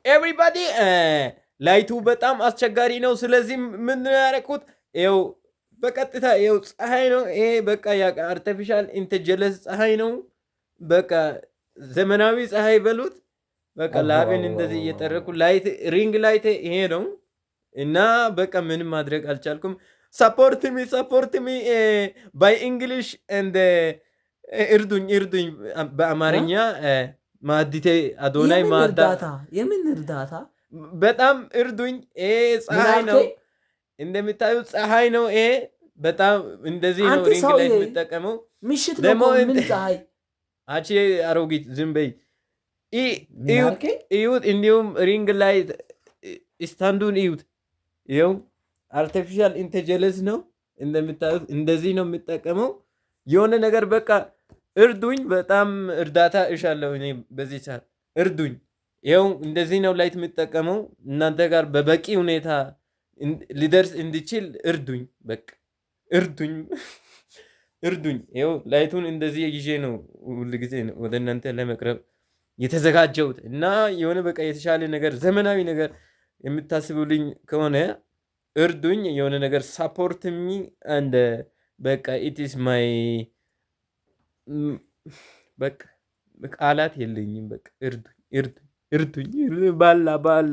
Everybody፣ light ኡ በጣም አስቸጋሪ ነው። ስለዚህ ምን ያደረኩት፣ ይኸው በቀጥታ ይኸው ፀሐይ ነው። ይሄ በቃ artificial intelligence ፀሐይ ነው። በቃ ዘመናዊ ፀሐይ በሉት። በቃ ላቤን እንደዚህ እየጠረኩ light፣ ring light ይሄ ነው እና በቃ ምንም ማድረግ አልቻልኩም። Support me, support me by English and እርዱኝ፣ እርዱኝ በአማርኛ ማዲቴ አዶናይ የምን ማዳ እርዳታ? የምን እርዳታ? በጣም እርዱኝ። ይሄ ፀሐይ ነው፣ አልከኝ? እንደምታዩት ፀሐይ ነው። ይሄ በጣም እንደዚህ ነው አንተ ring ሰውዬ፣ light የምጠቀመው። ምሽት ነው ደግሞ እኮ፣ ምን ፀሐይ? አንቺ አሮጊት ዝም በይ። ምን እዩት፣ አልከኝ? እዩት። እንዲሁም ring light stand ኡን እዩት። ይኸው artificial intelligence ነው፣ እንደምታዩት እንደዚህ ነው የምጠቀመው። የሆነ ነገር በቃ እርዱኝ፣ በጣም እርዳታ እሻለሁ እኔ በዚህ ሰዓት፣ እርዱኝ። ይኸው እንደዚህ ነው light የምጠቀመው። እናንተ ጋር በበቂ ሁኔታ ሊደርስ እንዲችል እርዱኝ፣ በቃ እርዱኝ፣ እርዱኝ። ይኸው light ኡን እንደዚህ ይዤ ነው ሁል ጊዜ ወደ እናንተ ለመቅረብ የተዘጋጀሁት እና የሆነ በቃ የተሻለ ነገር፣ ዘመናዊ ነገር የምታስቡልኝ ከሆነ እርዱኝ። የሆነ ነገር support me and በቃ it's my በቃ ቃላት የለኝም። በቃ እርዱኝ፣ እርዱኝ፣ እርዱኝ። ባላ ባላ።